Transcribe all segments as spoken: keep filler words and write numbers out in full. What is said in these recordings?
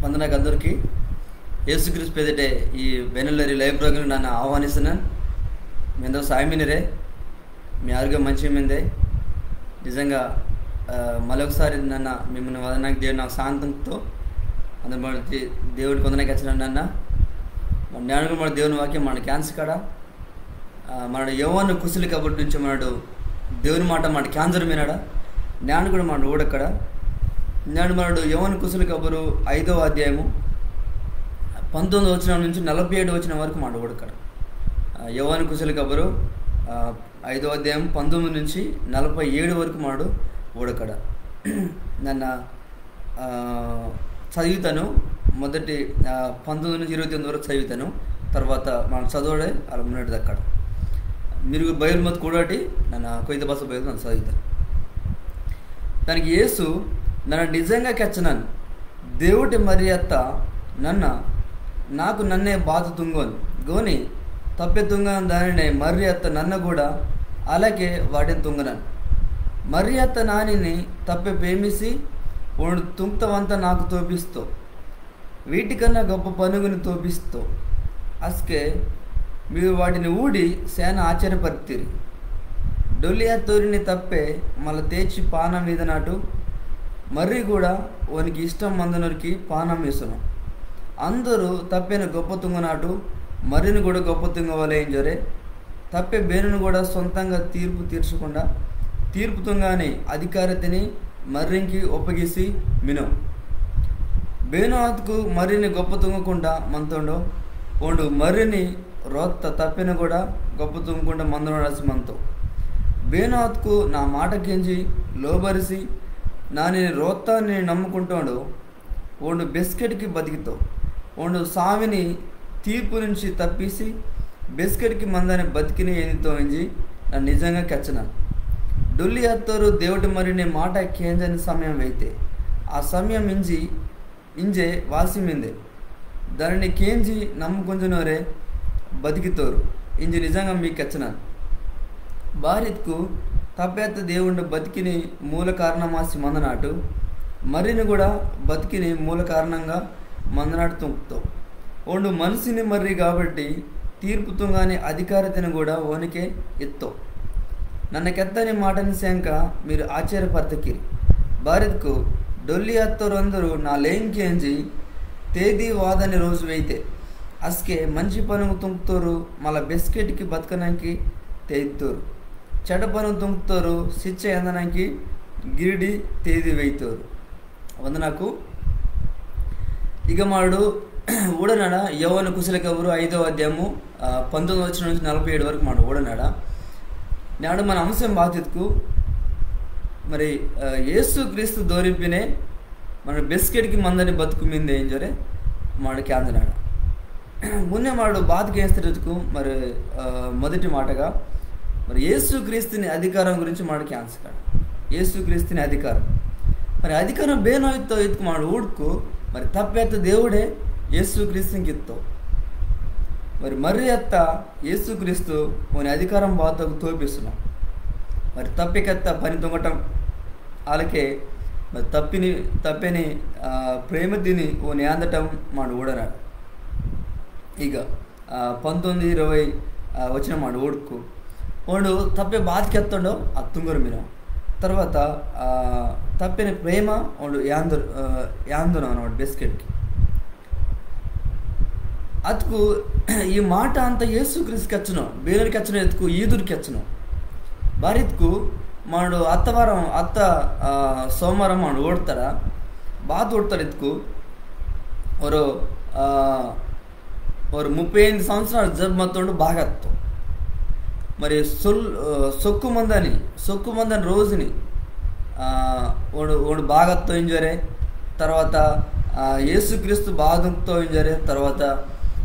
వందనాకు అందరికీ. యేసుక్రీస్తు పేదటే ఈ బెనల్లరి live program నన్న ఆహ్వానిస్తున్నాను. మీ అందరూ సాయమినిరే, మీ ఆరోగ్యం మంచిగా మిందే. నిజంగా, ఆ, మరొకసారి నన్న మిమ్మల్ని వందనాకు దేవుడు నాకు శాంతంతో అందరి దేవుడికి వందనాకు వచ్చినాను నన్న. మన నేడు కూడా మన దేవుని వాక్యం మన క్యాన్స్ కాడ, ఆ, మనడు యోవాను కుశలి కబురు నుంచి మనడు దేవుని మాట మాట క్యాన్సర్ మీనాడ. నేడు కూడా మనడు ఊడక్కడ. నేడు మనడు యోవాను కుశలి కబురు ఐదవ అధ్యాయము పంతొమ్మిది వచనం నుంచి నలభై ఏడు వచనం వరకు మనడు ఊడక్కడ. ఆ, యోవాను కుశలి కబురు, ఆ, ఐదవ అధ్యాయం పంతొమ్మిది నుంచి నలభై ఏడు వరకు మనడు ఊడక్కడ. నన్న, ఆ, చదువుతాను. మొదటి, ఆ, పంతొమ్మిది నుంచి ఇరవై తొమ్మిది వరకు చదువుతాను. తర్వాత మనం చదవడే అలా మున్నటి దక్కడ. మీరు బైబిల్ మొత్తం కూడాటి నన్న కొయ్య భాష బైబిల్ నన్న చదువుతాను. దానికి యేసు, నన్న నిజంగా కెచ్చనాను, దేవుటి మర్రి అత్త నన్న, నాకు నన్నే బాధ తుంగోను గోని, తప్పె తుంగని దానినే మర్రి అత్త నన్న కూడా అలాగే వాటిని తుంగనాను. మర్రి అత్త నానిని తప్పె ప్రేమిసి ఓండు తుంక్తవంత నాకు తోపిస్తో, వీటికన్నా గొప్ప పనుగుని తోపిస్తో. అస్కే మీరు వాటిని ఊడి సేన ఆశ్చర్యపరితిరి. డొల్లి అత్తోరిని తప్పే మళ్ళా తేచి పానం ఈదనాటు, మర్రి కూడా ఓనికి ఇష్టం మందనోరికి పానం ఇస్తును. అందరూ తప్పేను గొప్ప తుంగనాటు, మర్రిని కూడా గొప్ప తుంగవలే ఇంజోరే. తప్పే బేనును కూడా సొంతంగా తీర్పు తీర్చకుండా, తీర్పు తుంగాని అధికారతిని మర్రింకి ఒప్పగిసి మినో. బేను అత్కు మర్రిని గొప్ప తుంగకుండా మంతోండో, ఓండు మర్రిని రోత్త తప్పెను కూడా గొప్ప తుంగకుండా మందనోడాసి మంతో. బేను అత్కు నా మాట కేంజి లోబరిసి, నానిని రోత్తాని నమ్ముకుంటోండో, ఓండు బెస్కెట్కి బతికితో. ఓండు సావిని తీర్పు నుంచి తప్పిసి, బెస్కెట్కి మందని బతికిని ఏందితో ఇంజి నన్న నిజంగా కెచ్చనాను. డొల్లి అత్తోరు దేవుటి మర్రిని మాట కేంజని సమయం వెయితే, ఆ సమయం ఇంజి ఇంజే వాసి మిందే. దానిని కేంజి నమ్ముకుంజనోరే బతికితోరు ఇంజి నిజంగా మీకు కెచ్చనాను. బారిత్కు తప్పేత్త దేవుండు బతికిని మూల కారణమాసి మందనాటు, మర్రిని కూడా బతికిని మూల కారణంగా మందనాటు తుంక్తో. ఓండు మనిషిని మర్రి కాబట్టి తీర్పు తుంగాని అధికారతిని కూడా ఓనికే ఇత్తో. నన్న కెత్తని మాటని శంక మీరు ఆశ్చర్యపరతకిరి. బారిత్కు డొల్లి అత్తోరందరూ నా లేంకేంజి తేదీ వాదని రోజు వెయితే, అస్కే మంచి పనుగు తుంక్తోరు మళ్ళా బెస్కెట్కి బతకనంకి తేదితోరు, చెడ పనుగు తుంక్తోరు శిక్ష ఎందనంకి గిరిడి తేదీ వెయితోరు. వందనాకు. ఇక మాడు ఊడనాడ యోవాను కుశల కబురు ఐదవ అధ్యాయము, ఆ, పంతొమ్మిది వచనం నుంచి నలభై ఏడు వరకు మాడు ఊడనాడ. నాడు మన అంశం బాతిత్కు మరి, ఆ, యేసు క్రీస్తు దోరింపినే మన బెస్కెట్కి మందని బతుకు మిందే ఇంజోరే మాడు కేంజనాడ. మున్నే మాడు బాత కేంజతెత్కు మరి, ఆ, మొదటి మాటగా మరి యేసు క్రీస్తుని అధికారం గురించి మాడు కేంజకాడ. యేసు క్రీస్తుని అధికారం. మరి అధికారం బేనో ఇత్తో ఇత్కు మాడు ఊడ్కు మరి తప్పేత్త దేవుడే యేసు క్రీస్తునికి ఇత్తో. మరి మర్రి అత్త యేసు క్రీస్తు ఓని అధికారం బాతకు తోపిస్తున్నాం. మరి తప్పికెత్త పని తుంగటం, అలాగే మరి తప్పిని, తప్పిని, ఆ, ప్రేమ తిని ఓని ఆందటం మాడు ఊడనాడు. ఇక, ఆ, పంతొమ్మిది ఇరవై, ఆ, వచనం మాడు ఊడుకు. ఓండు తప్పే బాతకి ఎత్తుండో అది తుంగరు మీరు. తర్వాత, ఆ, తప్పిన ప్రేమ ఓండు యాందరు, ఆ, యాందరు అనమాట బెస్కెట్కి. అతుకు ఈ మాట అంతా యేసుక్రీస్తుకి ఎచ్చను, బేనోరికి ఎచ్చను, ఎత్తుకు యూదురికి ఎచ్చను. బారిత్కు మాడు అత్తవారం, అత్త, ఆ, సోమవారం మాడు ఓడతాడా, బాత ఓడతాడు ఎత్తుకు. ఒరో, ఆ, ఒరో ముప్పై ఎనిమిది సంవత్సరాలు జబ్బు మత్తోండు బాగత్తో. మరి సొల్-, ఆ, సొక్కు మందని, సొక్కు మందని రోజుని, ఆ, ఓడు, ఓడు బాగత్తో ఇంజోరే. తర్వాత, ఆ, యేసుక్రీస్తు బాగుంతో ఇంజోరే. తర్వాత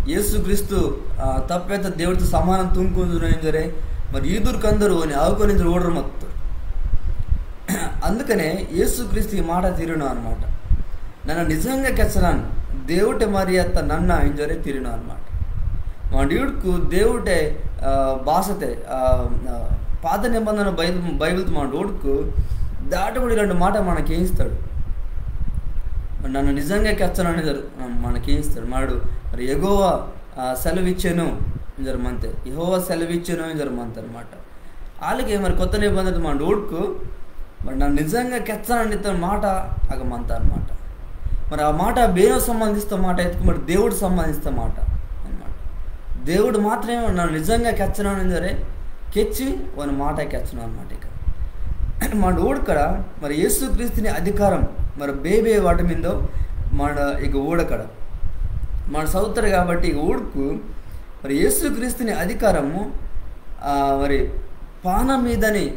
యేసుక్రీస్తు, ఆ, తప్పేత దేవుడితో సమానం తుంకుంజును ఇంజోరే. మరి యూదుర్కందరూ ఓని ఆవుకొని ఇంజోరు ఓడరు మత్తోరు. అందుకనే యేసుక్రీస్తు ఈ మాట తీరును అనమాట. నన్న నిజంగా కెచ్చనాను, దేవుటే మరి అత్త నన్న ఇంజోరే తిరిగిన అనమాట. మా డ్యూడ్కు దేవుటే, ఆ, భాషతే, ఆ, ఆ, పాత నిబంధన బైబిల్, బైబిల్తో మా డ్యూడ్కు దాటబడి ఇలాంటి మాట మనకి వేయిస్తాడు. నన్న నిజంగా కెచ్చనాను ఇంజోరు మనకి ఇస్తాడు. మాడు మరి యెహోవా, ఆ, సెలవిచ్చెను ఇంజోరు మంతే, యెహోవా సెలవిచ్చెను ఇంజోరు మంతే అనమాట. ఆలకే మరి కొత్త నిబంధన మాడు ఊడ్కు మరి నన్న నిజంగా కెచ్చనాను ఇత్త మాట అగ మంత అనమాట. మరి ఆ మాట బేనో సంబంధిస్త మాట ఇత్కు మరి దేవుడు సంబంధిస్త మాట అనమాట. దేవుడు మాత్రమే నన్న నిజంగా కెచ్చనాను ఇంజోరే కెచ్చి ఓని మాట కెచ్చను అనమాట. ఇక మాడు ఊడ్కడ మరి యేసుక్రీస్తుని అధికారం మరి బేబే వాటి మిందో మాడు ఇక ఊడకడ మాడు సదువుతాడు కాబట్టి ఇక ఊడ్కు మరి యేసుక్రీస్తుని అధికారము, ఆ, మరి పానం మీదని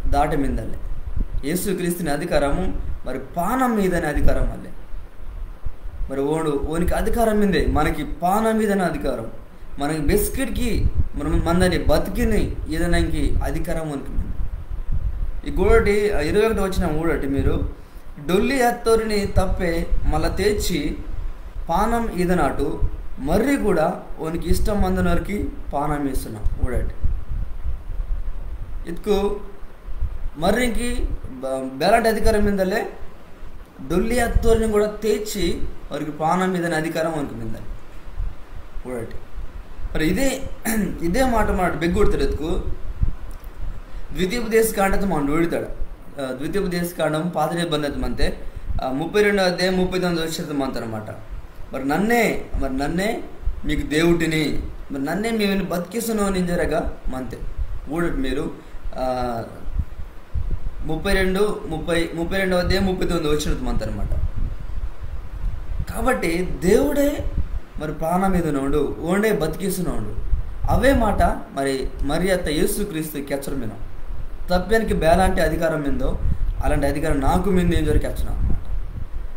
దాటి మిందలే. యేసుక్రీస్తుని అధికారము మరి పానం మీదని అధికారం అల్లే. మరి ఓండు ఓనికి అధికారం మిందే, మనకి పానం మీదని అధికారం, మనకి బెస్కెట్కి మనం మందని బతికిని ఈదనాంకి అధికారం ఓనికి మిందే. ఈ గూడటి, ఆ, ఇరవై ఒకటి వచనం ఊడటి మీరు డొల్లి అత్తోరిని తప్పే మళ్ళా తెచ్చి పానం ఈదనాటు మర్రి కూడా ఓనికి ఇష్టం మందనోరికి పానం ఇస్తున్నా. ఊడటి ఇత్కు మర్రికి బ-, బేలాంటి అధికారం మిందలే డొల్లి అత్తోరిని కూడా తెచ్చి వారికి పానం ఈదని అధికారం ఓనికి మిందలే. ఊడటి మరి ఇదే, ఇదే మాట మాట బెగ్గొడతాడు ఎత్తుకు. ద్వితీయోపదేశ కాండతో మనం ఊడతాడు. ఆ, ద్వితీయోపదేశ కాండం పాత నిబంధన మంతే, ఆ, ముప్పై రెండో అధ్యాయం ముప్పై తొమ్మిది వచనం మంత అనమాట. మరి నన్నే, మరి నన్నే మీకు దేవుడిని, మరి నన్నే మేము బతికిస్తున్నాను ఇంజరగా మంతే. ఊడటి మీరు, ఆ, ముప్పై రెండు, ముప్పై, ముప్పై రెండవ అధ్యాయం ముప్పై తొమ్మిది వచనం మంత అనమాట. కాబట్టి దేవుడే మరి పానం ఈదనోండు, ఓండే బతికిస్తున్నోండు. అవే మాట మరి, మరి అత్త యేసుక్రీస్తు కెచ్చరమిన. తప్పేనికి బేలాంటి అధికారం మిందో అలాంటి అధికారం నాకు మిందే ఇంజోరి కెచ్చను అనమాట.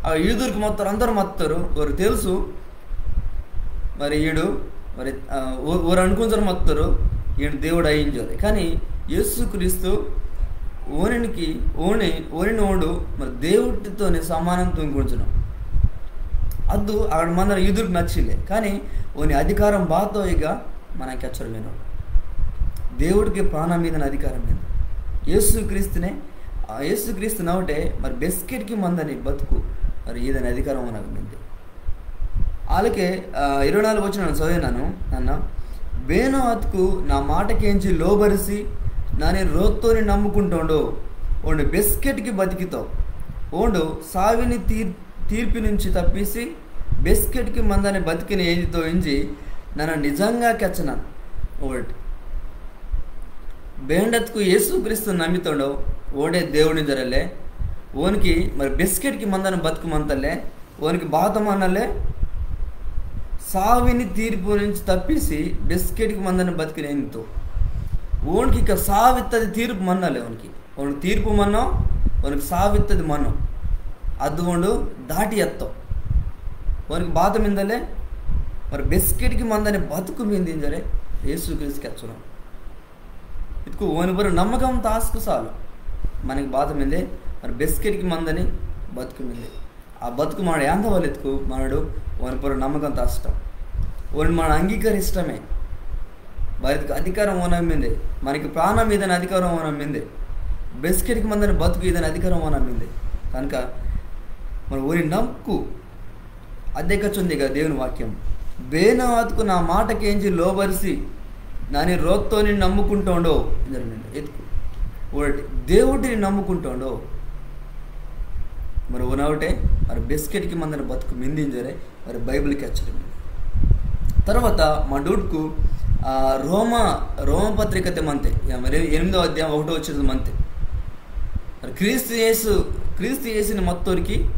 ఆ యూదురికి మొత్తం అందరూ మత్తారు, వారు తెలుసు మరి ఈడు మరి, ఆ, ఓ-, ఓరు అనుకుంటారు మత్తారు ఈడు దేవుడు అయింజోరి. కానీ యేసుక్రీస్తు ఓనికి, ఓని, ఓనిని ఓండు మరి దేవుడితోనే సమానం తుంగుంచును. అద్దు అక్కడ మందన యూదురికి నచ్చిలే, కానీ ఓని అధికారం బాతో ఇక మనకి కెచ్చరమేను. దేవుడికి పానం ఈదని అధికారం మిందే. యేసుక్రీస్తునే, ఆ యేసుక్రీస్తునవుటే మరి బెస్కెట్కి మందని బతుకు మరి ఈదని అధికారం ఓనకు మిందే. ఆలకే, ఆ, ఇరవై నాలుగు వచనం చదివినాను. నన్న బేనో అత్కు నా మాట కేంజి లోబరిసి నాని రోత్తోని నమ్ముకుంటోండో ఓండు బెస్కెట్కి బతికితో. ఓండు సావిని తీర్-, తీర్పు నుంచి తప్పిసి బెస్కెట్కి మందని బతికిని ఏందితో ఇంజి నన్న నిజంగా కెచ్చన. ఒకటి బేండత్కు యేసుక్రీస్తు నమ్మితోండో ఓండే దేవుడి ఇంజరలే, ఓనికి మరి బెస్కెట్కి మందని బతుకు మంతలే, ఓనికి బాత మన్నలే, సావిని తీర్పు నుంచి తప్పిసి బెస్కెట్కి మందని బతికిని ఏందితో. ఓనికి ఇక సావిత్తది తీర్పు మన్నలే ఓనికి. ఓనికి తీర్పు మన్నో, ఓనికి సావిత్తది మన్నో. అద్దు ఓండు దాటి ఎత్తో. ఓనికి బాత మిందలే, మరి బెస్కెట్కి మందని బతుకు మిందే ఇంజరే యేసుక్రీస్తు కెచ్చను. ఇత్కు ఓని పొర్రో నమ్మకం తాస్కు సాలు. మనకి బాత మిందే, మరి బెస్కెట్కి మందని బతుకు మిందే. ఆ బతుకు మనడు ఏందవాలెత్కు మనడు ఓని పొర్రో నమ్మకం తాస్టం. ఓని మన అంగీకరిస్టమే. వారికి అధికారం ఓనకు మిందే. మనకి పానం ఈదని అధికారం ఓనకు మిందే. బెస్కెట్కి మందని బతుకు ఈదని అధికారం ఓనకు మిందే. కనుక మరి ఓని నమ్ముకు అదే కెచ్చొందిగా దేవుని వాక్యం. బేనో అత్కు నా మాట కేంజి లోబరిసి నాని రోత్తోని నమ్ముకుంటోండో ఇంజరే మిందే. ఎత్కు ఒకటి దేవుడిని నమ్ముకుంటోండో. మరి ఓనవుటే మరి బెస్కెట్కి మందని బతుకు మిందే ఇంజరే మరి బైబిల్ కెచ్చరమే. తర్వాత మా డూడ్కు, ఆ, రోమా, రోమా పత్రికతే మంతే. యా, మరి ఎనిమిదో అధ్యాయం ఒకటో వచనం మంతే. మరి క్రీస్తు యేసు, క్రీస్తు యేసుని మత్తోరికి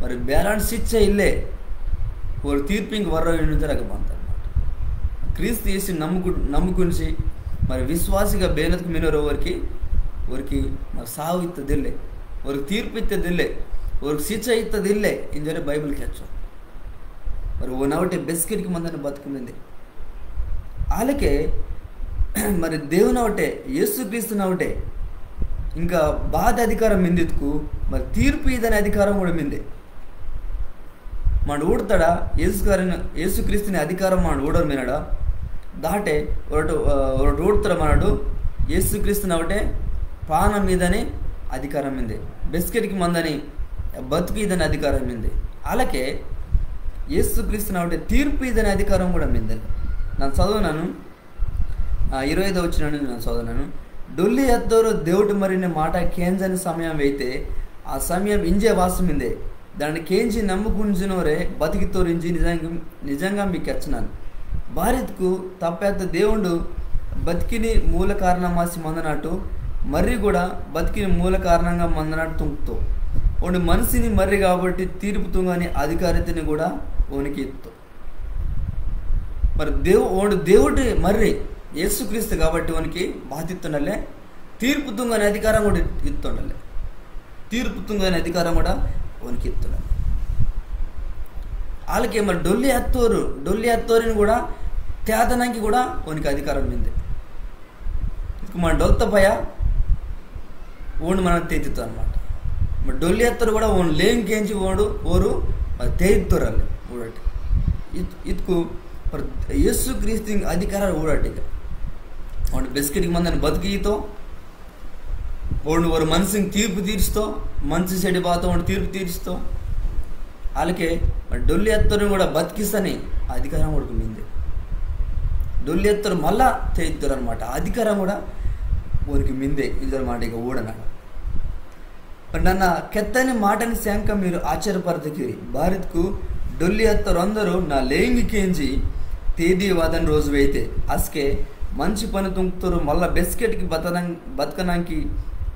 మరి బేలాంటి శిక్ష ఇల్లే. ఓరు తీర్పింకి వర్రో ఇంజరగ మంత అనమాట. క్రీస్తు యేసుని నమ్ముకు-, నమ్ముకుంచి మరి విశ్వాసిగా బేనత్కు మినోరో ఓరికి, ఓరికి మరి సావు ఇత్తదిల్లే, ఓరికి తీర్పు ఇత్తదిల్లే, ఓరికి శిక్ష ఇత్తదిల్లే ఇంజరే బైబిల్ కెచ్చో. మరి ఓనవుటే బెస్కెట్కి మందని బతుకు మిందే. ఆలకే మరి దేవునవుటే, యేసుక్రీస్తునవుటే ఇంకా బాత అధికారం మిందిత్కు మరి తీర్పు ఈదని అధికారం కూడా మిందే. మనడు ఊడతాడా యేసు గారిని, యేసుక్రీస్తుని అధికారం మనడు ఊడరు మినడా? దాటే ఒకటి, ఆ, ఒకటి ఊడతాడు మనడు. యేసుక్రీస్తునవుటే పానం ఈదని అధికారం మిందే, బెస్కెట్కి మందని బతుకు ఈదని అధికారం మిందే. అలాగే యేసుక్రీస్తుని అవుటే తీర్పు ఈదని అధికారం కూడా మిందే. నన్న చదువునాను, ఆ, ఇరవై ఐదో వచనం నుంచి నన్న చదువునాను. డొల్లి అత్తోరు దేవుటి మర్రిని మాట కేంజని సమయం వెయితే, ఆ సమయం ఇంజే వాసి మిందే. దాన్ని కేంజి నమ్ముకుంజినోరే బతికితోరు ఇంజి నిజంగా, నిజంగా మీకు కెచ్చనాను. బారిత్కు తప్పేత్త దేవుండు బతికిని మూల కారణమాసి మందనాటు, మర్రి కూడా బతికిని మూల కారణంగా మందనాటు తుంగ్తో. ఓండు మనిషిని మర్రి కాబట్టి తీర్పు తుంగని అధికారతని కూడా ఓనికి ఇత్తో. మరి దేవు-, ఓండు దేవుటి మర్రి యేసుక్రీస్తు కాబట్టి ఓనికి బాతిత్తుండలే, తీర్పు తుంగని అధికారం కూడా ఇత్తుండలే. తీర్పు తుంగని అధికారం కూడా ఓనికి ఇత్తుండలే. వాళ్ళకి మరి డొల్లి అత్తోరు, డొల్లి అత్తోరిని కూడా తేదనానికి కూడా ఓనికి అధికారం మిందే. ఇక మన డొల్త పయ ఓండు మన తేదితో అనమాట. మరి డొల్లి అత్తోరు కూడా ఓండు లేంకెంచి ఓండు ఓరు మరి తేదితోరల్లే ఊడటి. ఇత్-, ఇత్కు మరి యేసుక్రీస్తు అధికారాలు ఊడటి. ఇక ఓండు బెస్కెట్కి మందని బతికితో, ఓండు ఓరు మనిషిని తీర్పు తీర్చుతో, మంచి చెడు బాత ఓండు తీర్పు తీర్చుతో. అలాగే మరి డొల్లి అత్తోరిని కూడా బతికిస్తని అధికారం కూడా మిందే. డొల్లి అత్తోరు మళ్ళా తేదితోరు అనమాట. అధికారం కూడా ఓరికి మిందే. ఇదనమాట ఇక ఊడనాడు. మరి నన్న కెత్తని మాటని శంక మీరు ఆశ్చర్యపరదకిరి. బారిత్కు డొల్లి అత్తోరందరూ నా లేంగి కేంజి తేది వాదని రోజు వెయితే. అస్కే మంచి పని తుంగ్తోరు మళ్ళా బెస్కెట్కి బతకనం-, బతకనాంకి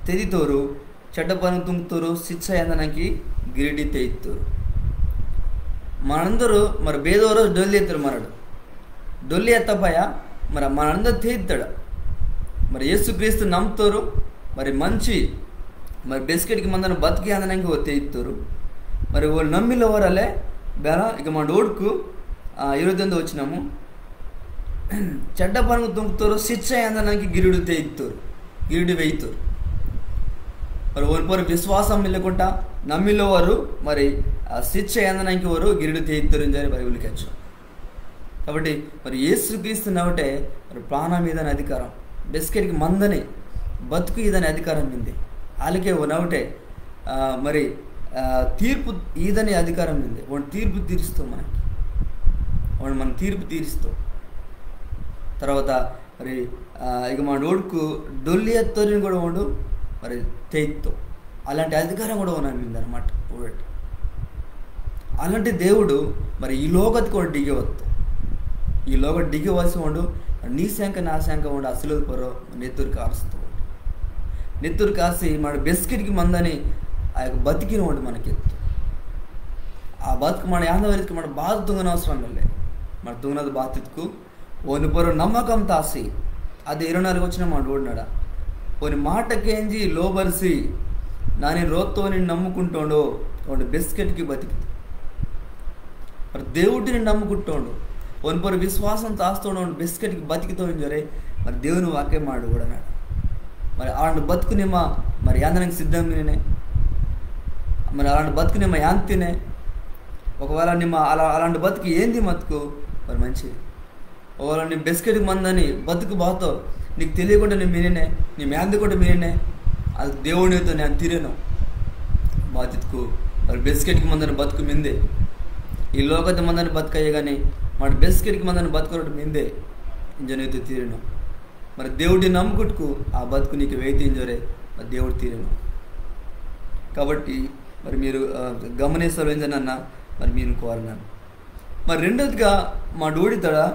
తేదితోరు, చెడ్డ పని తుంగ్తోరు శిక్ష ఏందనాంకి గిరిడి తేదితోరు. మనందరూ మరి బేదోరు డొల్లి అత్తోరు మనడు. డొల్లి అత్త పయ మరి మనందరూ తేదితాడు. మరి యేసుక్రీస్తు నమ్ముతోరు, మరి మంచి, మరి బెస్కెట్కి మందని బతికి అందనాంకి ఓ తేదితోరు. మరి ఓ నమ్మిలో వరలే బేల ఇక మన డోడ్కు, ఆ, ఇరవై తొమ్మిది వచనము. చెడ్డ పనుకు తుంగ్తోరు శిక్ష ఏందనాంకి గిరుడు తేదితోరు, గిరుడు వెయితోరు. మరి ఓని పొరు విశ్వాసం మిల్లకుంటా నమ్మిలో వారు మరి ఆ శిక్ష ఏందనాంకి వారు గిరుడు తేదితోరు ఇంజోరే బైబిల్ కెచ్చో. కాబట్టి మరి యేసుక్రీస్తు నవ్వుటే మరి ప్రాణం ఈదని అధికారం, బెస్కెట్కి మందని బతుకు ఈదని అధికారం మిందే. అలాగే ఓ నవ్వుటే, ఆ, మరి, ఆ, తీర్పు ఈదని అధికారం మిందే. ఓండు తీర్పు తీరుస్తో మనకి, ఓండు మన తీర్పు తీరుస్తో. తర్వాత మరి, ఆ, ఇక మన డోడ్కు డొల్లి అత్తోరిని కూడా ఓండు మరి తేదితో. అలాంటి అధికారం కూడా ఓనకి మిందనమాట. ఊడటి. అలాంటి దేవుడు మరి ఈ లోకత్కు కూడా డిగి వత్తో. ఈ లోక డిగి వసి ఓండు నీ శంక నా శంక ఓండు అసలు పొరో నెత్తురు కారుస్తూ ఓండు. నెత్తురు కాసి మన బెస్కెట్కి మందని ఆ యొక్క బతికిని ఓండు మనకి ఇత్తో. ఆ బతుకు మన యాందవరికి మన బాధ తుంగన అవసరం లే. మన తుంగనది బాతిత్కు ఓని పొరు నమ్మకం తాసి, అదే ఇరవై నాలుగు వచనం మన ఊడినాడా. ఓని మాట కేంజి లోబరిసి, నాని రోత్తోని నమ్ముకుంటోండో, ఓండు బెస్కెట్కి బతికి. మరి దేవుడిని నమ్ముకుంటోండు, ఓని పొరు విశ్వాసం తాస్తోండు, ఓండు బెస్కెట్కి బతికితో ఇంజోరే, మరి దేవుని వాక్యం మాడు ఊడనాడు. మరి అలాంటి బతుకు నిమ్మ, మరి యాందనాంకి సిద్ధం మినినే, మరి అలాంటి బతుకు నిమ్మ యాంతినే. ఒకవేళ నిమ్మ అలా, అలాంటి బతుకు ఏంది మతుకు, మరి మంచి ఒకవేళ నీ బెస్కెట్కి మందని బతుకు బాతో నీకు తెలియకుండా నీ మినినే, నీ మేందకుండా మినినే, అది దేవుడితో నేను తీరేను. బాతిత్కు మరి బెస్కెట్కి మందని బతుకు మిందే. ఈ లోకత మందని బతుకు అయ్యే కానీ, మన బెస్కెట్కి మందని బతుకు ఒకటి మిందే. ఇంజనైతే తీరేను. మరి దేవుడిని నమ్ముకుట్టుకు ఆ బతుకు నీకు వెయితే ఇంజోరే మరి దేవుడు తీరేను. కాబట్టి మరి మీరు, ఆ, గమనిస్తారు ఏంటనన్నా మరి మీరు కోరనాను. మరి రెండోదిగా మా డోడితడ,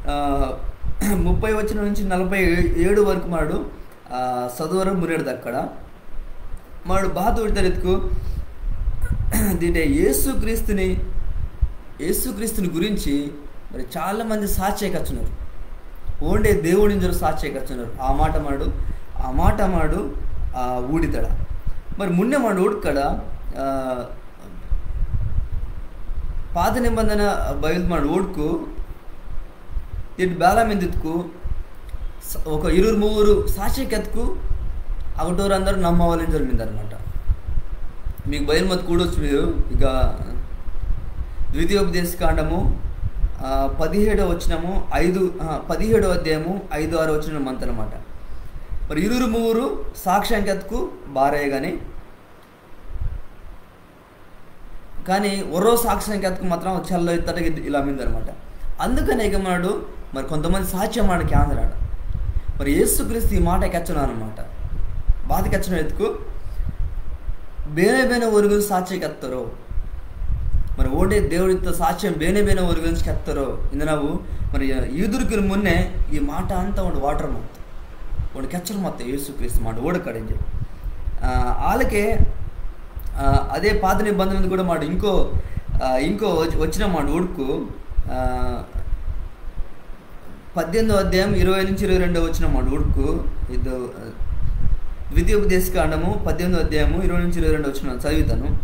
ఆ, ముప్పై వచనం నుంచి నలభై ఏడు వరకు మాడు, ఆ, చదవరం మునేడు దక్కడ. మాడు బాధ ఉడతారు ఎత్తుకు దీంటే యేసుక్రీస్తుని, యేసుక్రీస్తుని గురించి మరి చాలా మంది సాక్ష్య కచ్చున్నారు. ఓండే దేవుడి ఇంజరు సాక్ష్య కచ్చున్నారు. ఆ మాట మాడు, ఆ మాట మాడు, ఆ, ఊడితడ. మరి మున్నే మాడు ఊడుకడ, ఆ, పాత నిబంధన బైబిల్ మాడు ఊడుకు, ఇటు బేలా మిందితుకు, స-, ఒక ఇరువురు మూవురు సాక్ష్య కెత్తుకు, అగటోరు అందరూ నమ్మవాలని జరిగింది అనమాట. మీకు బైబిల్ మత్తు కూడొచ్చు మీరు. ఇక ద్వితీయోపదేశ కాండము, ఆ, పదిహేడవ వచనము, ఐదు, ఆ, పదిహేడవ అధ్యాయము, ఐదు, ఆరు వచనం మంతనమాట. మరి ఇరువురు మూవురు సాక్ష్యం కెత్తుకు బారాయి కానీ, కానీ ఒరో సాక్ష్యం కెత్తకు మాత్రం చెల్లో ఇత్తటకి ఇలా మిందనమాట. అందుకనే ఇక మనడు మరి కొంతమంది సాక్ష్యం మాట కేంద్రాడు. మరి యేసుక్రీస్తు ఈ మాట కెచ్చను అనమాట. బాధ కెచ్చను ఎత్తుకు బేనే బేనే ఒరు గురించి సాక్ష్యం కెత్తారు. మరి ఓడే దేవుడితో సాక్ష్యం బేనే బేనే ఒరు గురించి కెత్తారు. ఇందనవు మరి యూదురికి మున్నే ఈ మాట అంతా ఉండి వాటర్ మొత్తం, ఉండి కెచ్చడం మొత్తం యేసుక్రీస్తు మాట ఓడకడింది. ఆ, వాళ్ళకే, ఆ, అదే పాత నిబంధన కూడా మాట ఇంకో, ఆ, ఇంకో వచ్చి-, వచ్చిన మాట ఊడుకు, ఆ, పద్దెనిమిదో అధ్యాయం ఇరవై నుంచి ఇరవై రెండో వచ్చిన మాట ఊడుకు. ఇది, ఆ, ద్వితీయోపదేశకాండము పద్దెనిమిదో అధ్యాయము ఇరవై నుంచి ఇరవై రెండు వచ్చిన చదువుతాను.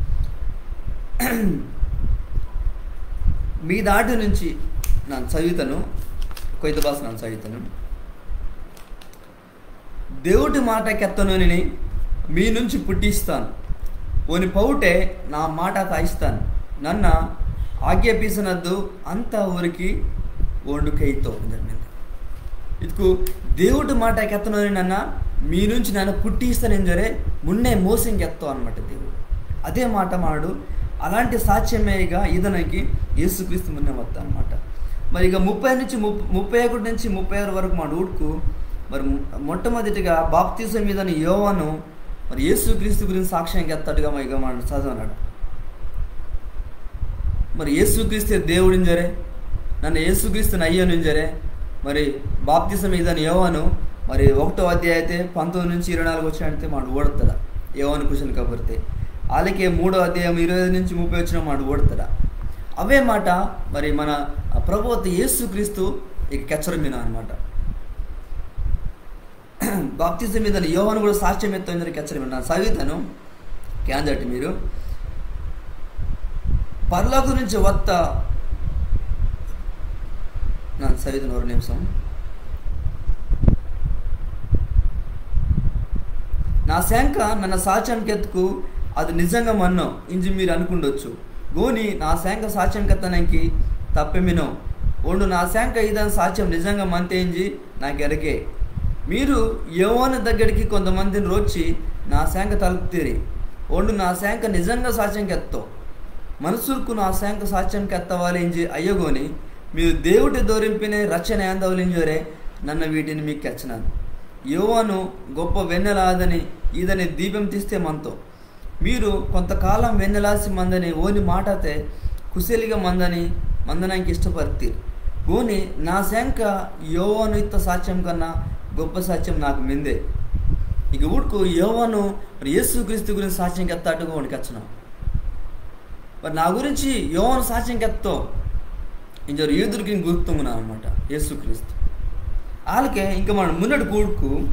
మీ దాటి నుంచి నన్ను చదువుతాను, కొయ్త భాష నన్ను చదువుతాను. దేవుడి మాట కెత్తనోనిని మీ నుంచి పుట్టిస్తాను, ఓని పౌటే నా మాట తాయిస్తాను, నన్న ఆజ్ఞాపించినద్దు అంత ఊరికి ఓండు కైతో. ఇదికు దేవుడి మాట కెత్తనోని నన్న మీ నుంచి నన్ను పుట్టిస్తానని జరే మున్నే మోసం కెత్తో అనమాట దేవుడు. అదే మాట మాడు, అలాంటి సాక్ష్యమేగా ఈదనకి యేసుక్రీస్తు మున్నే వస్తా అనమాట. మరి ఇక ముప్పై నుంచి ముప్-, ముప్పై ఒకటి నుంచి ముప్పై ఆరు వరకు మాడు ఊడుకు. మరి మొ-, మొట్టమొదటిగా బాప్తిజం ఈదని యోవాను మరి యేసుక్రీస్తు గురించి సాక్ష్యం కెత్తట్టుగా మరి ఇక మాడు చదవనాడు. మరి యేసుక్రీస్తే దేవుడింజరే, నన్ను యేసుక్రీస్తుని అయ్యనుంజరే. మరి బాప్తిజం ఈదని యోవాను మరి ఒకటో అధ్యాయతే పంతొమ్మిది నుంచి ఇరవై నాలుగు వచ్చిన అంటే మాడు ఓడతాడా యోవాను కుశల కబుర్తే. అలాగే మూడో అధ్యాయం ఇరవై ఐదు నుంచి ముప్పై వచ్చిన మాడు ఓడతాడా. అవే మాట మరి మన ప్రభు వద్ద యేసుక్రీస్తు ఇక కెచ్చరమిన అనమాట. బాప్తిజం ఈదని యోవాను కూడా సాక్ష్యం ఎత్తో ఇంజరే కెచ్చరమిన సవితను కేంజాటి మీరు పరలోకం నుంచి వత్త నన్ను సవితను ఒక నిమిషం. నా శాంక నన్న సాక్ష్యం కెత్తుకు అది నిజంగా మన్నో ఇంజి మీరు అనుకుండొచ్చు. గోని నా శాంక సాక్ష్యం కెత్తనంకి తప్పేమినో. ఓండు నా శాంక ఈదని సాక్ష్యం నిజంగా మంతే ఇంజి నాకు ఎరకే. మీరు యోవాను దగ్గరికి కొంతమందిని రోచి నా శాంక తలుపుతీరి. ఓండు నా శాంక నిజంగా సాక్ష్యం కెత్తో. మనుసుర్కు నా శాంక సాక్ష్యం కెత్తవాలింజి అయ్యగోని మీరు దేవుడి దోరింపినే రచన ఏందవలింజోరే నన్న వీటిని మీకు కెచ్చనాను. యోవాను గొప్ప వెన్నెల ఆదని ఈదని దీపం తీస్తే మంతో. మీరు కొంతకాలం వెన్నెలాసి మందని ఓని మాటతే కుశలిగా మందని మందనానికి ఇష్టపడుతీరు. గోని నా శాంక యోవాను ఇత్త సాక్ష్యం కన్నా గొప్ప సాక్ష్యం నాకు మిందే. ఇక ఊడుకు యోవాను మరి యేసుక్రీస్తు గురించి సాక్ష్యం కెత్తాటుగా ఓండు కెచ్చను. మరి నా గురించి యోవాను సాక్ష్యం కెత్తో ఇంజోరు యూదురికి గుర్తుంగున అనమాట యేసుక్రీస్తు. వాళ్ళకే ఇంకా మన మున్నటి కూడుకు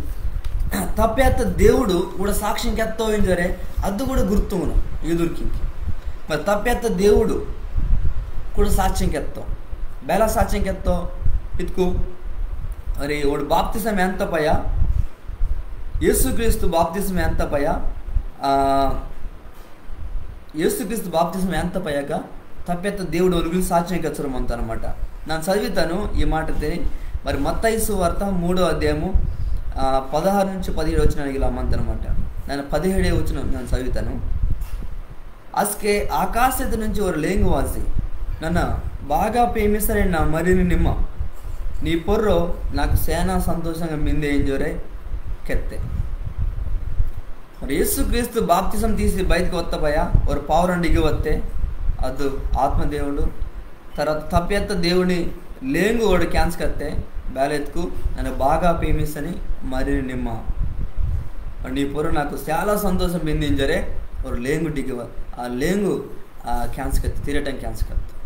తప్పేత్త దేవుడు కూడా సాక్ష్యం కెత్తో ఇంజోరే అది కూడా గుర్తుంగున యూదురికి. మరి తప్పేత్త దేవుడు కూడా సాక్ష్యం కెత్తో, బేలా సాక్ష్యం కెత్తో ఇతుకు. మరి ఓండు బాప్తిసం ఏంత పయ, యేసుక్రీస్తు బాప్తిసం ఏంత పయ, ఆ, యేసుక్రీస్తు బాప్తిసం ఏంత పయ్యాక తప్పెత్త దేవుడు ఒలుగులు సాక్ష్యం కెచ్చరమంత అనమాట. నన్ను చదివితాను ఈ మాటతే. మరి మత్తయి సువార్త మూడో అధ్యాయము, ఆ, పదహారు నుంచి పదిహేడు వచనానికి ఇలా మంత అనమాట. నన్ను పదిహేడే వచనం నన్ను చదివితాను. అస్కే ఆకాశత నుంచి ఒక లేంగు వాసి, నన్న బాగా ప్రేమిస్తానని నా మర్రిని నిమ్మ, నీ పొర్రో నాకు సేనా సంతోషంగా మిందే ఇంజోరే కెత్తే. మరి యేసుక్రీస్తు బాప్తిసం తీసి బయటకు వత్త పయ, ఒక పావురం డిగి వత్తే, అది ఆత్మదేవుడు. తర్వాత తప్పెత్త దేవుని లేంగు ఓడు క్యాన్స్ కత్తే, బేలెత్తుకు నన్ను బాగా ప్రేమిస్తాని మర్రిని నిమ్మ. మరి నీ పొర్రో నాకు చాలా సంతోషం మిందింజరే, ఒక లేంగు డిగి వ-, ఆ లేంగు, ఆ క్యాన్స్ కత్తే, తీరటం క్యాన్స్ కత్తే.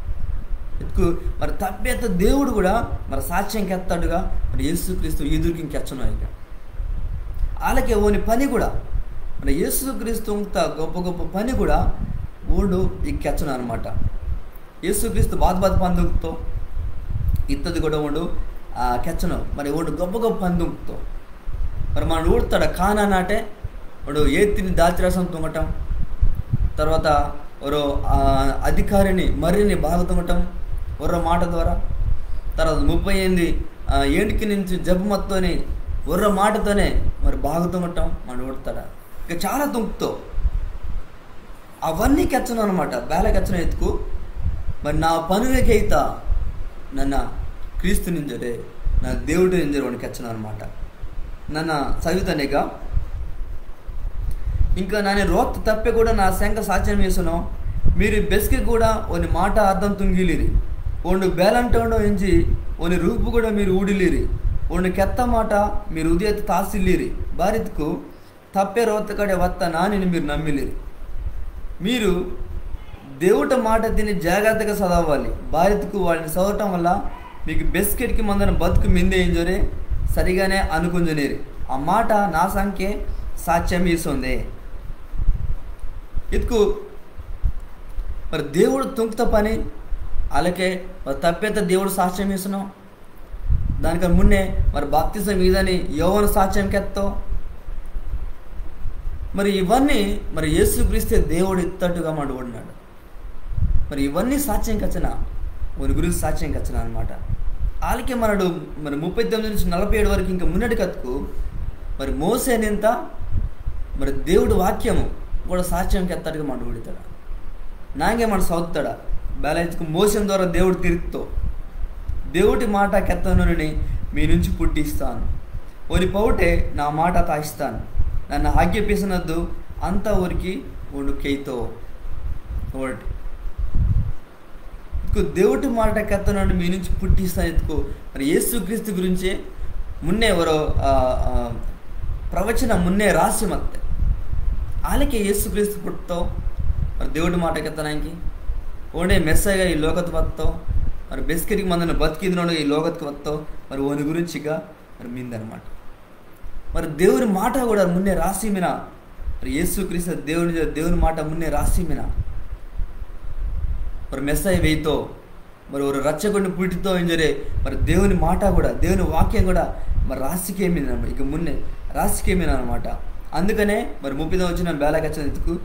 ఎత్తుకు మరి తప్పెత్త దేవుడు కూడా మరి సాక్ష్యం కెత్తాడుగా, మరి యేసుక్రీస్తు యూదురికి కెచ్చను ఇక. అలాగే ఓని పని కూడా, మన యేసుక్రీస్తు ఇంత గొప్ప గొప్ప పని కూడా ఓండు ఈ కెచ్చను అనమాట. యేసుక్రీస్తు బాత బాత పని తుంగ్తో ఇత్తది కూడా ఓండు, ఆ, కెచ్చను. మరి ఓండు గొప్ప గొప్ప పని తుంగ్తో. మరి మన ఊడతాడ కానా నాటే, ఓండు ఏతిని దాచిరసం తుంగటం, తర్వాత ఒరో, ఆ, అధికారిని మర్రిని బాగా తుంగటం ఒర్రో మాట ద్వారా, తర్వాత ముప్పై ఎనిమిది, ఆ, ఏంటికి నుంచి జబ్బు మత్తోని ఒర్రో మాటతోనే మరి బాగా తుంగటం మన ఊడతాడ. ఇక చాలా తుంగ్తో. అవన్నీ కెచ్చను అనమాట. బేల కెచ్చను ఎత్తుకు, మరి నా పనుగ కెయిత నన్న క్రీస్తుని ఇంజోరే, నా దేవుడిని ఇంజోరే ఓండు కెచ్చను అనమాట. నన్న సవితనేగా. ఇంకా నాని రోత్త తప్పె కూడా నా సెంక సాచ్చెం ఈసోను. మీరు బెస్కె కూడా ఓని మాట అర్థం తుంగిల్లిరి. ఓండు బేలంటోండో ఇంజి ఓని రూపు కూడా మీరు ఊడిల్లిరి. ఓండు కెత్త మాట మీరు ఉదయతె తాసిల్లిరి. బారిత్కు తప్పె రోత్త కడె వత్త నానిని మీరు నమ్మిల్లిరి. మీరు దేవుట మాట తిని జాగ్రత్తగా చదవాలి. బారిత్కు వాటిని చదవటం వల్ల మీకు బెస్కెట్కి మందన బతుకు మిందే ఇంజోరే సరిగానే అనుకుంజునేరు. ఆ మాట నా సెంకె సాచ్చెం ఈసోందే. ఇత్కు మరి దేవుడు తుంక్త పని, అలాకే మరి తప్పెత్త దేవుడు సాచ్చెం ఈసోను. దానికన్నా మున్నే మరి బాప్తిసం ఈదని యోవాను సాచ్చెం కెత్తో. మరి ఇవన్నీ మరి యేసుక్రీస్తే దేవుడు ఇత్తట్టుగా మనడు ఊడినాడు. మరి ఇవన్నీ సాచ్చెం కెచ్చన, ఓని గురించి సాచ్చెం కెచ్చన అనమాట. ఆలకే మనడు మరి ముప్పై తొమ్మిది నుంచి నలభై ఏడు వరకు ఇంకా మున్నటి కత్తుకు మరి మోసే నింత మరి దేవుడు వాక్యము కూడా సాచ్చెం కెత్తట్టుగా మనడు ఊడితాడు. నాంగే మన సదుతాడ, బేల ఇత్కు మోసే ద్వారా దేవుడు తిరుత్తో, దేవుడి మాట కెత్తనోనిని మీ నుంచి పుట్టిస్తాను, ఓని పవుటే నా మాట తాసిస్తాను, నన్న ఆజ్ఞాపిసనద్దు అంత ఓరికి ఓండు కెయితో. ఓండు ఇత్కు దేవుడి మాట కెత్తనోనిని మీ నుంచి పుట్టిస్తాను ఇత్కు మరి యేసుక్రీస్తు గురించే మున్నే వరో, ఆ, ఆ, ప్రవచన మున్నే రాసి మత్తే. ఆలకే యేసుక్రీస్తు పుట్తో, మరి దేవుడి మాట కెత్తనాంకి. ఓండే మెస్సయ్యగా ఈ లోకత్కు వత్తో, మరి బెస్కెట్కి మందన బతికిందినోడు ఈ లోకత్కు వత్తో, మరి ఓని గురించిగా మరి మిందనమాట. మరి దేవుడి మాట కూడా మున్నే రాసి మిన, మరి యేసుక్రీస్తు దేవుడి, దేవుని మాట మున్నే రాసి మిన. మరి మెస్సయ్య వెయితో, మరి ఓరు రక్షకుడిని పుట్టితో ఇంజోరే, మరి దేవుని మాట కూడా, దేవుని వాక్యం కూడా మరి రాసికే మిన, ఇక మున్నే రాసికే మిన అనమాట. అందుకనే మరి ముప్పై తొమ్మిది వచనం బేల కెచ్చన ఇత్కు,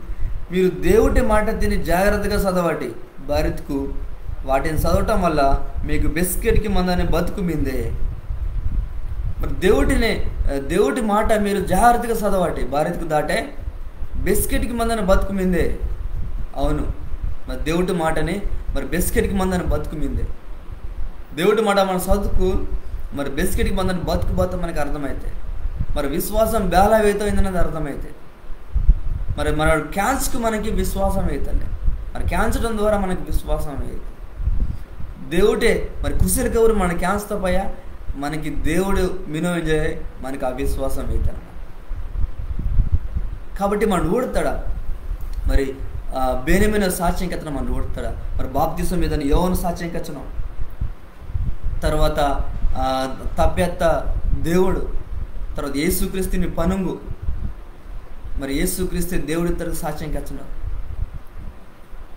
మీరు దేవుడి మాట తిని జాగ్రత్తగా చదవాటి, బారిత్కు వాటిని చదవటం వల్ల మీకు బెస్కెట్కి మందని బతుకు మిందే. మరి దేవుడిని, ఆ, దేవుడి మాట మీరు జాగ్రత్తగా చదవాటి, బారిత్కు దాటే బెస్కెట్కి మందని బతుకు మిందే. అవును, మరి దేవుడి మాటని మరి బెస్కెట్కి మందని బతుకు మిందే. దేవుడి మాట మన చదువుకు మరి బెస్కెట్కి మందని బతుకు బతుకు మనకి అర్థమైతే, మరి విశ్వాసం బేలా వేతమైందన్నది అర్థమైతే, మరి మన క్యాన్స్కి మనకి విశ్వాసం అవుతుంది. మరి క్యాన్సటం ద్వారా మనకి విశ్వాసం అవుతుంది. దేవుడే మరి కుశల కబురు మన క్యాన్స్తో పయ మనకి దేవుడు మినో ఇంజే మనకి ఆ విశ్వాసం అవుతుంది. కాబట్టి మనడు ఊడతాడా మరి, ఆ, బేనమైన సాక్ష్యం కెత్తన మనడు ఊడతాడా? మరి బాప్తిసం మీదని యోవాను సాక్ష్యం కెచ్చను, తర్వాత, ఆ, తప్పెత్త దేవుడు, తర్వాత యేసుక్రీస్తుని పనుంగు, మరి యేసుక్రీస్తు దేవుడి తరపు సాక్ష్యం కెచ్చను.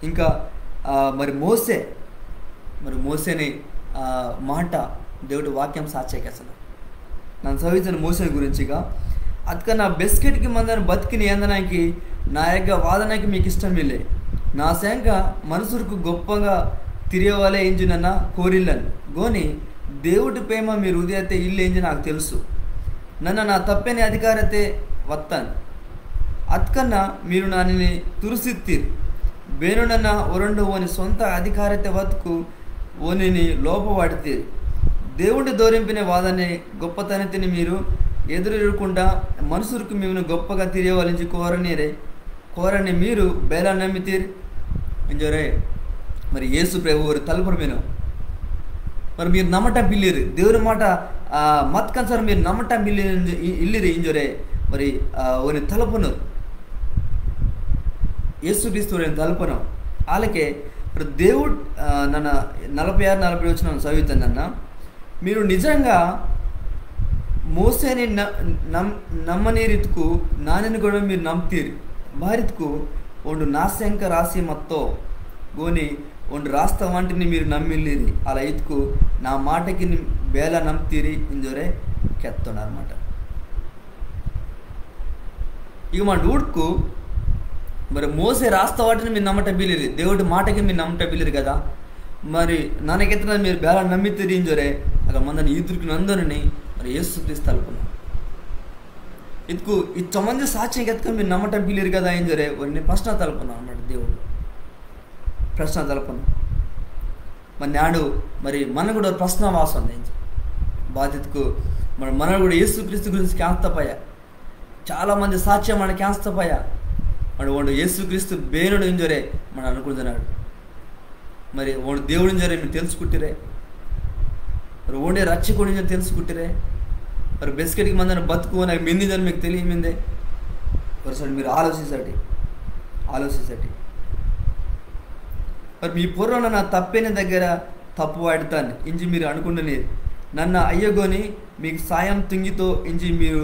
ఇంకా, ఆ, మరి మోసే, మరి మోసేని, ఆ, మాట దేవుడి వాక్యం సాక్ష్యం కెచ్చను. నన్న సవితన మోసే గురించిగా, అత్కన్న బెస్కెట్కి మందని బతుకుని ఏందనాకి నా యొక్క వాదనకి మీకు ఇష్టమిల్లే. నా సేంక మనుసుర్కు గొప్పగా తిరియవాలే ఇంజి నన్న కోరిల్లన్. గోని దేవుడి ప్రేమ మీ హృదయతే ఇల్లే ఇంజి నాకు తెలుసు. నన్న నా తప్పెని అధికారతే వత్తాన్. అత్కన్న మీరు నానిని తురుసిత్తిర్. బేనోడన్న ఒరొండు ఓని సొంత అధికారతే వత్కు ఓనిని లోపవాడితీరి. దేవుడి దోరింపిన వాదనే గొప్పతనతిని మీరు ఎదురిరకుండా మనుసుర్కు మీమిని గొప్పగా తిరియవాలింజి కోరనీరే, కోరని మీరు బేలా నమ్మితీరి ఇంజోరే. మరి యేసు ప్రభు ఓరు తలుపురు మీను. మరి మీరు నమ్మటం పిల్లిరి. దేవుని మాట, ఆ, మత్కన్సర్ మీరు నమ్మటం పిల్లిరి ఇంజ-, ఇ-, ఇల్లిరి ఇంజోరే. మరి, ఆ, ఓని తలుపును. యేసుక్రీస్తు ఓని తలుపును. ఆలకే మరి దేవుడు, ఆ, నన్న నలభై ఆరు, నలభై వచనం చదువుతానన్న. మీరు నిజంగా మోసేని న-, నమ్-, నమ్మనీరితుకు నానిని కూడా మీరు నమ్ముతీరు. బారితుకు ఓండు నా సేంక రాసి మత్తో గోని ఓండు రాస్త వాంటిని మీరు నమ్మిల్లిరి. అలా ఇతుకు నా మాటకి ని-, బేలా నమ్ముతీరి ఇంజోరే కెత్తోండు అనమాట. ఇక మనడు ఊడ్కు మరి మోసే రాస్త వాటిని మీరు నమ్మట బిల్లిరి, దేవుడి మాటకి మీరు నమ్మట బిల్లిరి కదా. మరి నన్న కెత్తన మీరు బేలా నమ్మితీరి ఇంజోరే అక్కడ మందని ఈదురికి నందనని మరి యేసుక్రీస్తు తలుపును. ఇద్కు ఇంతమంది సాక్ష్యం కెత్కని మీరు నమ్మటం పిల్లిరి కదా ఇంజోరే ఓని ప్రశ్న తలపన అన్నమాట దేవుడు. ప్రశ్న తలపన. మరి నాడు మరి మన కూడా ప్రశ్న వాసన బాతిత్కు మరి మన కూడా యేసుక్రీస్తు గురించి కేంస్తపాయ. చాలా మంది సాక్ష్యం మన కేంస్తపాయ. మరి ఓండు యేసుక్రీస్తు బేనోండు ఇంజోరే మన అనుకుంటున్నాడు. మరి ఓండు దేవుడు ఇంజోరే మీరు తెలుసుకుంటిరే? మరి ఓండే రక్షకుడు ఇంజోరే తెలుసుకుంటిరే? మరి బెస్కెట్కి మందని బతుకు నాకు మిందిందని మీకు తెలియ మిందే? ఒకసారి మీరు ఆలోచించటి, ఆలోచించటి. మరి మీ పొర్రొ నన్న తప్పేని దగ్గర తప్పు వాటితాను ఇంజి మీరు అనుకుండనీరు. నన్న అయ్యగోని మీకు సాయం తుంగితో ఇంజి మీరు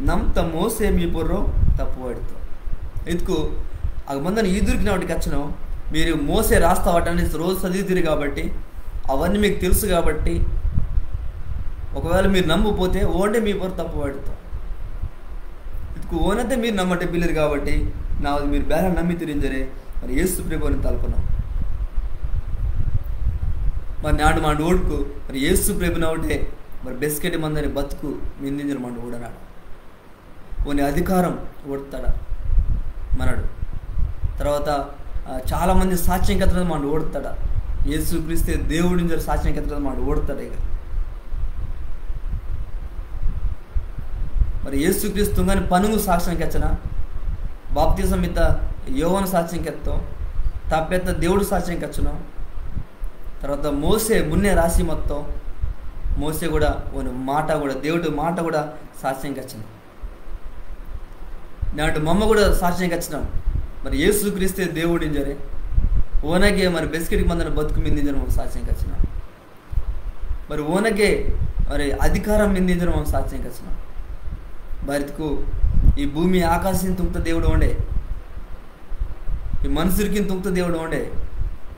నమ్త మోసే మీ పొర్రొ తప్పు వాటితో. ఇద్కు అగ మందని ఈదురికి నాటి కెచ్చను. మీరు మోసే రాస్తా వాటని రోజు చదువుతీరు కాబట్టి, అవన్నీ మీకు తెలుసు కాబట్టి, ఒకవేళ మీరు నమ్మకపోతే ఓండే మీ పొర్రొ తప్పు వాటితో. ఇద్కు ఓనతే మీరు నమ్మటే పిల్లిరి కాబట్టి, నా మీరు బేల నమ్మితిరి ఇంజోరే మరి యేసు ప్రభుని తలపన. మరి నాడు మాడు ఊడ్కు మరి యేసు ప్రభునవుటే మరి బెస్కెటి మందని బతుకు మిందింజోరే మాడు ఊడనాడు. ఓని అధికారం ఊడతాడ మనడు. తర్వాత ఆ, చాలా మంది సాక్ష్యం కెత్తడం మాడు ఊడతాడ. యేసుక్రీస్తే దేవుడు ఇంజోరే సాక్ష్యం కెత్తడం మాడు ఊడతాడ. ఇక మరి యేసుక్రీస్తు తుంగని పనుంగు సాక్ష్యం కెచ్చన, బాప్తిజం ఇత్త యోవాను సాక్ష్యం కెత్తో, తప్పెత్త దేవుడు సాక్ష్యం కెచ్చను. తర్వాత మోసే మున్నే రాసి మొత్తం మోసే కూడా ఓని మాట కూడా దేవుడి మాట కూడా సాక్ష్యం కెచ్చను. నాడు మమ్మ కూడా సాక్ష్యం కెచ్చను. మరి యేసుక్రీస్తే దేవుడు ఇంజోరే, ఓనకే మరి బెస్కెట్కి మందని బతుకు మిందింజోరే మాకు సాక్ష్యం కెచ్చను. మరి ఓనకే మరి అధికారం మిందింజోరే మాకు సాక్ష్యం కెచ్చను. బారిత్కు ఈ భూమి ఆకాశం తుంగ్త దేవుడు ఓండే, ఈ మనుషులకి తుంగ్త దేవుడు ఓండే,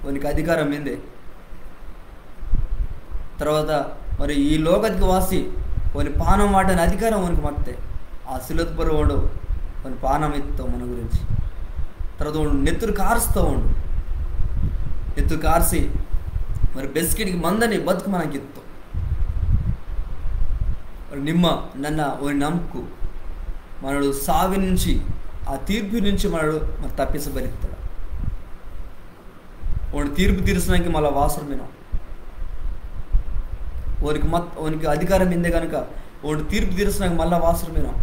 ఓనికి అధికారం మిందే. తర్వాత మరి ఈ లోకతికి వాసి ఓని పానం వాటని అధికారం ఓనికి మత్తే. ఆ సిలువత్ పొర్రొ ఓండు ఓని పానం ఇత్తో మన గురించి. తర్వాత ఓండు నెత్తురు కారుస్తో ఓండు, నెత్తురు కార్సి మరి బెస్కెట్కి మందని బతుకు మనకి ఇత్తో. మరి నిమ్మ నన్న ఓని నమ్కు మనడు సావి నుంచి, ఆ తీర్పు నుంచి మనడు మరి తప్పిసబడిస్తాడు. ఓండు తీర్పు తీర్చడానికి మళ్ళా వాసరమేనో. ఓనికి మత్-, ఓనికి అధికారం మిందే కనుక ఓండు తీర్పు తీర్చడానికి మళ్ళా వాసరమేనో.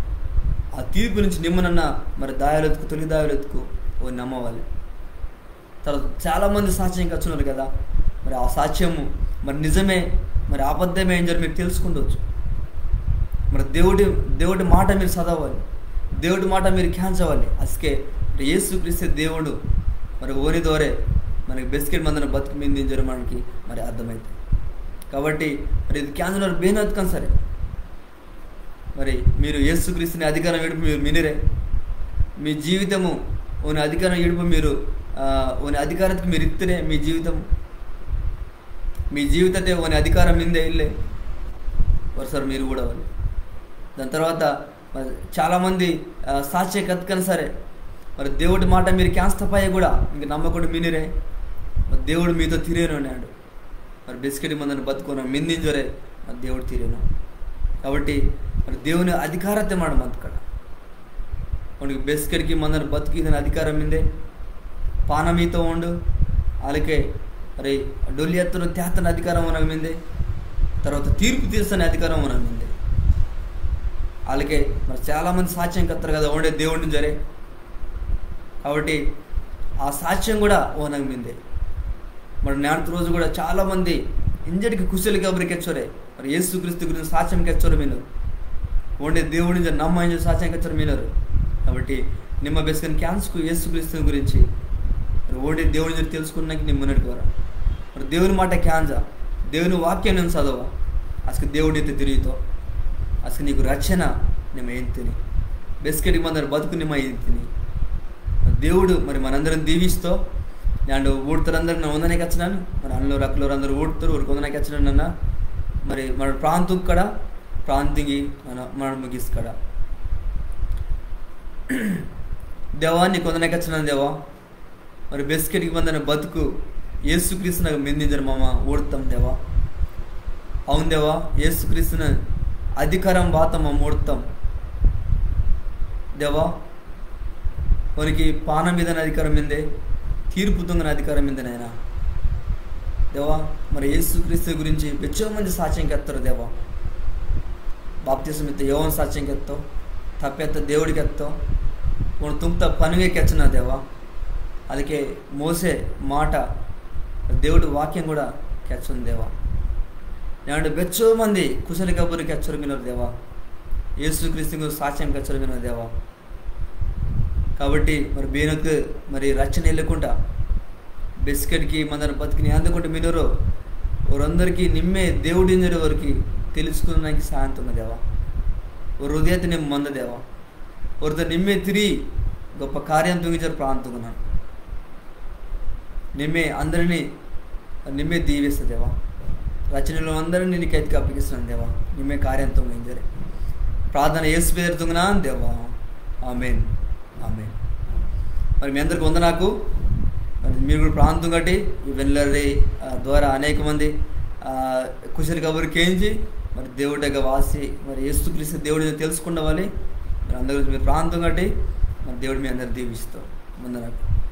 ఆ తీర్పు నుంచి నిమ్మనన్న మరి దాయాలెత్తుకు, తొలి దాయాలెత్తుకు ఓని నమ్మవాలి. తర్వాత చాలా మంది సాక్ష్యం కెచ్చున్నారు కదా, మరి ఆ సాక్ష్యము మరి నిజమే, మరి అబద్ధమే ఇంజోరే మీరు తెలుసుకుండొచ్చు. మరి దేవుడి, దేవుడి మాట మీరు చదవాలి, దేవుడి మాట మీరు కేంజవాలి. అస్కే మరి యేసుక్రీస్తే దేవుడు, మరి ఓని దోరే మనకి బెస్కెట్కి మందని బతుకు మిందింజోరే మనకి మరి అర్థమైతే. కాబట్టి మరి ఇది కేంజనోరు బేనత్కని సరే, మరి మీరు యేసుక్రీస్తుని అధికారం ఇడుపు మీరు మినిరే, మీ జీవితము ఓని అధికారం ఇడుపు మీరు, ఆ, ఓని అధికారతికి మీరు ఇత్తిరే మీ జీవితం, మీ జీవితతే ఓని అధికారం మిందే ఇల్లే, ఒకసారి మీరు కూడా. దాని తర్వాత మరి చాలామంది, ఆ, సాక్ష్యం కెత్కని సరే, మరి దేవుడి మాట మీరు కేంస్తపాయ కూడా ఇంక నమ్మకుండా మినిరే, మరి దేవుడు మీతో తిరేను అన్నాడు. మరి బెస్కెట్కి మందని బతుకు ఓనకి మిందింజోరే మరి దేవుడు తిరేను. కాబట్టి మరి దేవుని అధికారతే మాడు మంతకడ. ఓనికి బెస్కెట్కి మందని బతుకు ఈదని అధికారం మిందే, పానం ఈతో ఓండు, అలాకే మరి డొల్లి ఎత్తను తేతని అధికారం ఓనకి మిందే, తర్వాత తీర్పు తీర్చని అధికారం ఓనకి మిందే. అలాకే మరి చాలా మంది సాక్ష్యం కెత్తారు కదా, ఓండే దేవుడు ఇంజోరే. కాబట్టి ఆ సాక్ష్యం కూడా ఓనకి మిందే. మరి నేటి రోజు కూడా చాలా మంది ఇంజటికి కుశలి కబురు కెచ్చోరే, మరి యేసుక్రీస్తు గురించి సాక్ష్యం కెచ్చోరు మినోరు, ఓండే దేవుడు ఇంజోరే నమ్మ ఇంజోరే సాక్ష్యం కెచ్చోరు మినోరు. కాబట్టి నిమ్మ బెస్కెట్కి కేంజ్కు యేసుక్రీస్తు గురించి, మరి ఓండే దేవుడు ఇంజోరే తెలుసుకున్నాక నిమ్మ మున్నటికి వరా. మరి దేవుని మాట కేంజా, దేవుని వాక్యం నిమ్మ చదవా, అస్కే దేవుడు ఇత్తే తిరియితో, అస్కే నీకు రక్షణ నిమ్మ ఏంతిని, బెస్కెట్కి మందని బతుకు నిమ్మ ఏంతిని. దేవుడు మరి మనందరం దీవిస్తో, నేండు ఊడ్తోరందరు నన్న వందనే కెచ్చనాను, మరి అన్నలోరు అక్కలోరు అందరు ఊడ్తోరు, ఓరికి వందనే కెచ్చనాను నన్న. మరి మన ప్రాంతం కడ, ప్రాంతింగి మన, మన ముగిస్కడ. దేవా, నీకు వందనే కెచ్చనాను దేవా, మరి బెస్కెట్కి మందని బతుకు యేసుక్రీస్తునగ మిందింజోరే మమ్మ ఊడ్తాం దేవా. అవును దేవా, యేసుక్రీస్తున అధికారం బాత మమ్మ ఊడ్తాం. దేవా, వారికి పానం మీదన అధికారం మిందే, తీర్పు తుంగన అధికారం మిందే నాయనా. దేవా, మరి యేసుక్రీస్తు గురించి బెచ్చో మంది సాక్ష్యం కెత్తోరు దేవా. బాప్తిసం ఇత్త యోవాన్ సాక్ష్యం కెత్తో, తప్పెత్త దేవుడు కెత్తో, ఓండు తుంగ్త పనుంగే కెచ్చన దేవా. అలాగే మోసే మాట, దేవుడు వాక్యం కూడా కెచ్చను దేవా. నేడు బెచ్చో మంది కుశల కబురు కెచ్చోరు మినోరు దేవా. యేసుక్రీస్తు గురించి సాక్ష్యం కెచ్చోరు మినోరు దేవా. కాబట్టి మరి బేనకు మరి రచ్చన ఇల్లకుంటా, బెస్కెట్కి మందన బతుకుని అందుకుంటూ మినోరో, ఓరందరికీ నిమ్మే దేవుడు ఇంజోరె వారికి తెలుసుకుందనాకి సాయం తుంగ దేవా. ఓ హృదయత నిమ్మ మంద దేవా. ఓరితో నిమ్మే తిరి గొప్ప కార్యం తుంగింజోరె ప్రార్థన తుంగనాను. నిమ్మే అందరినీ, నిమ్మే దీవిస్త దేవా. రచ్చన ఇల్లోని అందరినీ నీ కైతకి అప్పగిస్తున్నాను దేవా. నిమ్మే కార్యం తుంగింజోరె ప్రార్థన యేసు పేరు తుంగనాను దేవా. ఆమేన్. ఆమేన్. మరి మీ అందరికి వందనాకు. మరి మీరు కూడా ప్రార్థన తుంగటి, ఈ వెన్లరి, ఆ, ద్వారా అనేక మంది, ఆ, కుశల కబురు కేంజి, మరి దేవుడి దగ్గర వాసి, మరి యేసుక్రీస్తు దేవుడిని తెలుసుకుండవాలి. మరి అందరూ మీరు ప్రార్థన తుంగటి, మరి దేవుడు మీ అందరు దీవిస్తాం. వందనాకు.